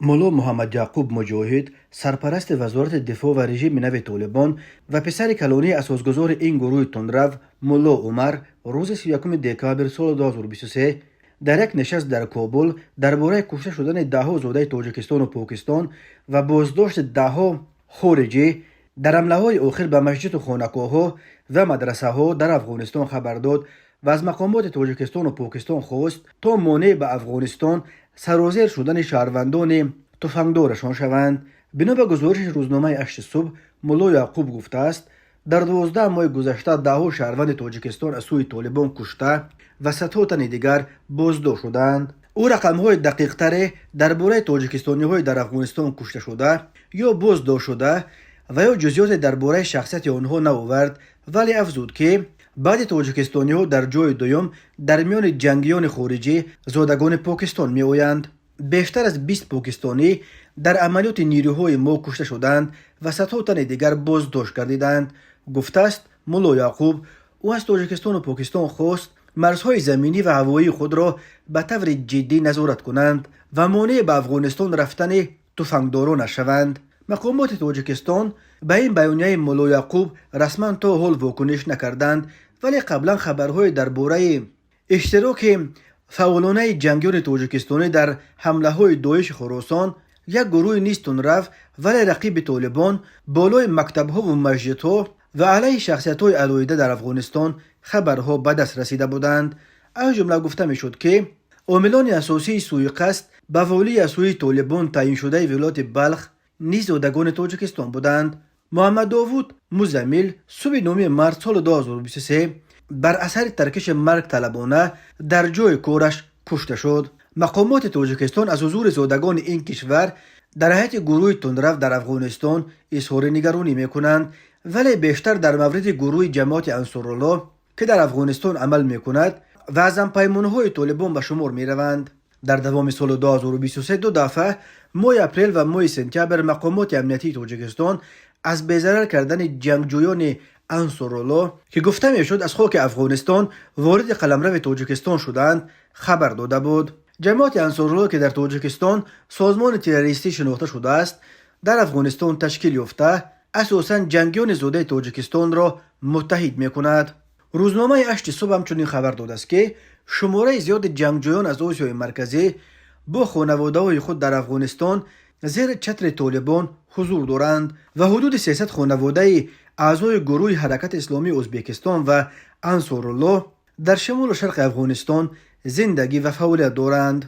Мулло Муҳаммад Яъқуб Муҷоҳид, сарпарасти Вазорати дифоъ ва режими нави Толибон ва писари калонии асосгузори ин гурӯҳи тундрав, Мулло Умар, рӯзи 31 декабр соли 2023 дар як нишаст дар Кобул дар бораи кушта шудани даҳҳо зодаи Тоҷикистону Покистон ва боздошти даҳҳо хориҷӣ дар ҳамлаҳои охир ба масҷиду хонакоҳҳо ва мадрасаҳо дар Афғонистон хабар дод ва аз мақомоти Тоҷикистону Покистон хост, то монеъ ба Афғонистон сарозер шудани шаҳрвандони туфангдорашон шаванд. Бино ба гузориши рӯзномаи «Ҳашти субҳ», Мулло Яъқуб гуфтааст, дар 12 моҳи гузашта даҳҳо шаҳрванди Тоҷикистон аз сӯи Толибон кушта ва садҳо тани дигар боздошт шуданд. Ӯ рақамҳои дақиқтаре дар бораи тоҷикистониҳои дар Афғонистон кушташуда ё боздоштшуда ва ё ҷузъиёте дар бораи шахсияти онҳо наовард, вале афзуд, ки баъди тоҷикистониҳо дар ҷои дуюм дар миёни ҷангиёни хориҷӣ зодагони Покистон меоянд. Бештар аз 20 покистонӣ дар амалиёти нерӯҳои мо кушта шуданд ва садҳо тани дигар боздошт гардиданд, гуфтааст Мулло Яъқуб. Ӯ аз Тоҷикистону Покистон хост, марзҳои заминӣ ва ҳавоии худро ба таври ҷиддӣ назорат кунанд ва монеъ ба Афғонистон рафтани туфангдорон нашаванд. Мақомоти Тоҷикистон ба ин баёнияи Мулло Яъқуб расман то ҳол вокуниш накарданд, вале қаблан хабарҳое дар бораи иштироки фаъолонаи ҷангиёни тоҷикистонӣ дар ҳамлаҳои Доиши Хуросон, як гурӯҳи низ тундрав, вале рақиби Толибон, болои мактабҳову масҷидҳо ва алайҳи шахсиятҳои алоҳида дар Афғонистон хабарҳо ба даст расида буданд. Аз ҷумла гуфта мешуд, ки омилони асосии сӯиқасд ба волии аз сӯи Толибон таъйиншудаи вилояти Балх низ зодагони Тоҷикистон буданд. Муҳаммаддовуд Музаммил субҳи 9 март соли 2023 бар асари таркиши маргталабона дар ҷои кораш кушта шуд. Мақомоти Тоҷикистон аз ҳузури зодагони ин кишвар дар ҳайати гурӯҳи тундрав дар Афғонистон изҳори нигаронӣ мекунанд, вале бештар дар мавриди гурӯҳи Ҷамоати Ансоруллоҳ, ки дар Афғонистон амал мекунад ва аз ҳампаймонҳои Толибон ба шумор мераванд. Дар давоми соли 2023 ду дафъа, моҳи апрел ва моҳи сентябр, мақомоти амниятии Тоҷикистон аз безарар кардани ҷангҷӯёни Ансоруллоҳ, ки гуфта мешуд, аз хоки Афғонистон вориди қаламрави Тоҷикистон шудаанд, хабар дода буд. Ҷамоати Ансоруллоҳ, ки дар Тоҷикистон созмони террористӣ шинохта шудааст, дар Афғонистон ташкил ёфта, асосан ҷангиёни зодаи Тоҷикистонро муттаҳид мекунад. Рӯзномаи «Ҳашти субҳ» ҳамчунин хабар додааст, ки шумораи зиёди ҷангҷӯён аз Осиёи Марказӣ бо хонаводаҳои худ дар Афғонистон зери чатри Толибон ҳузур доранд ва ҳудуди 300 хонаводаи аъзои гурӯҳи Ҳаракати Исломии Ӯзбекистон ва Ансоруллоҳ дар шимолу шарқи Афғонистон зиндагӣ ва фаъолият доранд.